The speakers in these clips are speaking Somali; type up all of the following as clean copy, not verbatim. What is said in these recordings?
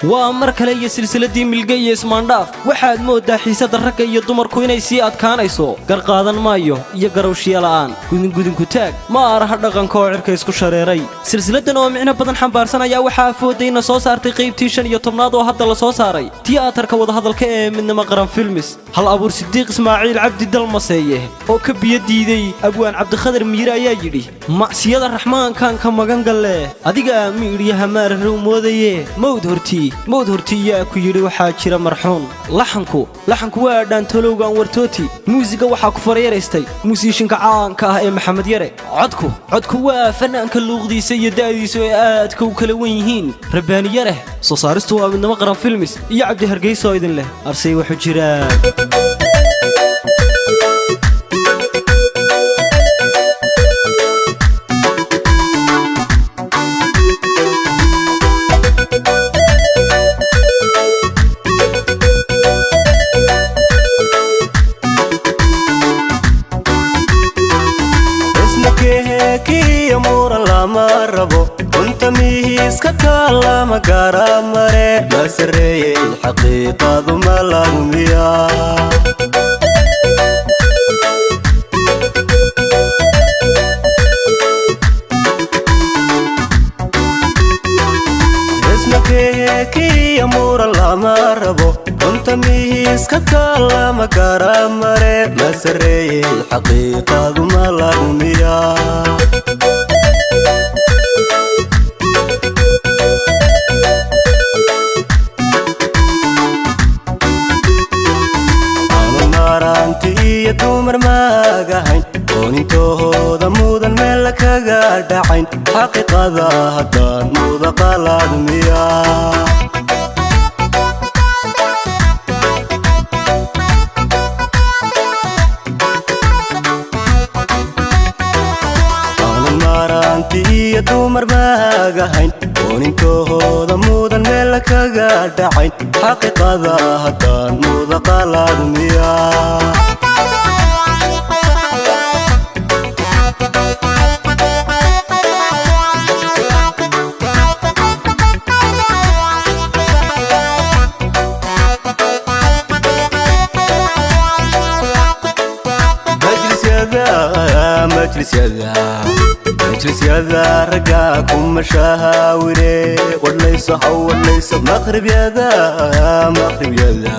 Waa mar kale iyo silsiladii Milge iyo Ismaandhaaf. Waxaad mooddaa xiisadda ragga iyo dumarku inay sii adkaanayso. Garqaadan maayo iyo garowshiya la'aan, gudingudinku taag ma araha dhaqanka oo cirka isku shareeray. Silsiladan oo micno badan xambaarsan ayaa waxaa afoodayna soo saartay qaybtii 15aad oo hadda la soo saaray tiyaatarka wadahadalka ee Midnimo Qaran Films. Hal abuur Sidiiq Ismaaciil Cabdi Dalmaseeye oo ka biyo diiday abwaan Cabdikhadar Miire ayaa yidhi: "Macsiyada Raxmaankan ka magan galle, adiga miidhyaha maararow moodaye, mawd hortii, mawd hortii yaa ku yidhi waxaa jira marxuun." Laxanku waa dhaantolowgan Wartooti. Muusiga waxaa ku faryaraystay muusiishinka caanka ah ee Maxamed Yare. Codku waa fanaanka luuqdiisa iyo da'diisu ay aadka u kala wen yihiin, Rabbaani Yareh. Soo saaristu waa Midnimo Qaran Films iyo Cabdi Hargeysa oo idin leh arsay wuxuu jiraa. Ismakeheekiyo muran lama rabo, runta mihiiska kaalama gara mare, ma sarreeyey xaqiiqadu ma lagumiya. Ismakeheekiyo muran lama rabo, runta mihiiska kaalama gara mare, ma sarreeyey xaqiiqadu ma lagumiya. Aanu maaraanti iyo dumar maagahayn oon intoohooda mudan meel kaga dhacayn, xaqiiqada haddaan muda qalaad miya. Aanu maaraanti iyo dumar maagahayn oon intoohooda mudan meel kaga dhacayn, xaqiiqada haddaan muda qalaad miya. Majlisyada ragga kuma shahaawire, wadhlayso hawadhlayso. Maqribyada, maqribyada,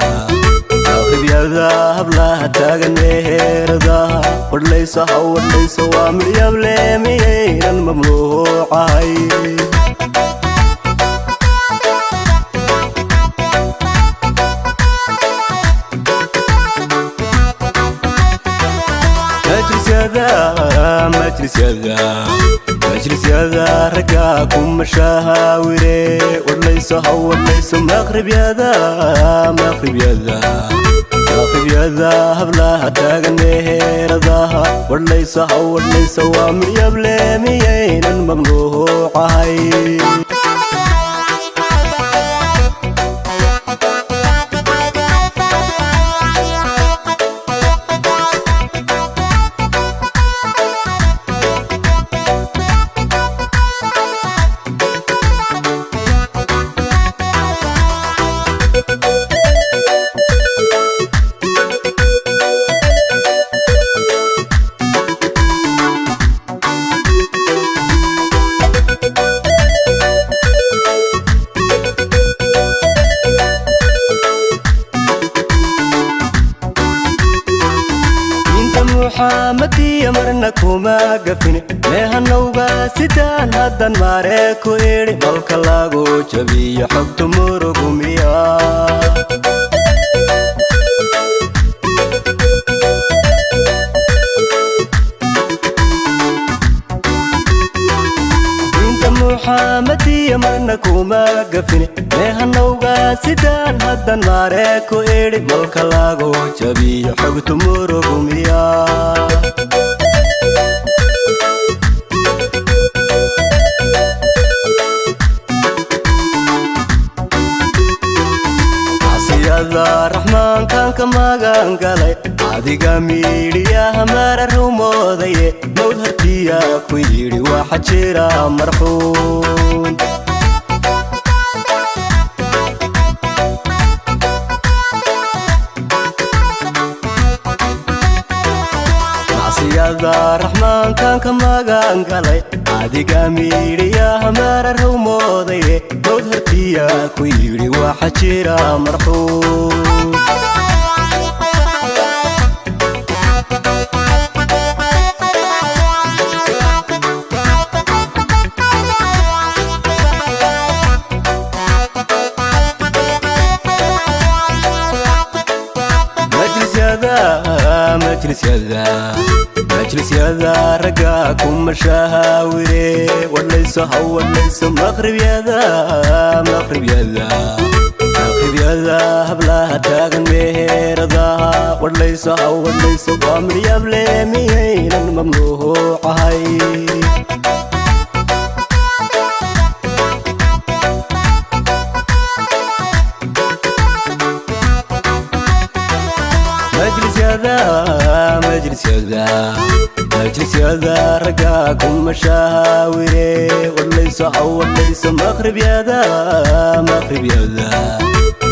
maqribyada hablaha taagan meheradaha, wadhlayso hawadhlayso. Waa midyable miyaynan mamnuucahay? Majlisyada, majlisyada ragga kuma shahaawire, wadhlayso hawadhlayso. Maqribyada, maqribyada, maqribyada hablaha taagan meheradaha, wadhlayso hawadhlayso. Waa midyable miyaynan mamnuucahay? Diinta Muxamadiya marna kuma gafin, meehanowga sidaan haddan maaree ku idhi, malka lagu jabiyo xogtu murugumiya. Diinta Muxamadiya marna kuma gafin, meehanowga sidaan haddan maaree ku idhi, malka lagu jabiyo xogtu murugumiya. Macsiyada Raxmaankan ka magan galay, adiga miidhiyaha mara rumoodaye, mawd hartiyaa ku yidhi waxa jira marxuun. Maryada raxmaankan ka magan galay, adiga miidhiyaha marar moodaye, mawd hortiya ku yidhi waxa jira marxuum. Majlisyada, majlisyada ragga ku mashaawire, wadlayso hawadlayso. Maqribyada, maqribyada, maqribyada hablaha taagan meheradaha, wadlayso hawadlayso. Waa miryable miyaynan mamnuucahay? Majlisyada, majlisyada, majlisyada ragga ku mashaawire, wadlayso hawadlayso. Maqribyada, maqribyada,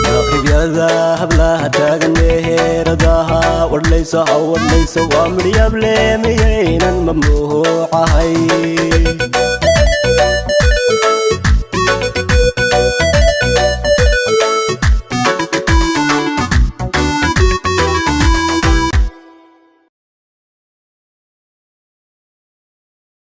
maqribyada hablaha taagan meheradaha, wadlayso hawadlayso. Waa miryable miyaynan mamnuucahay?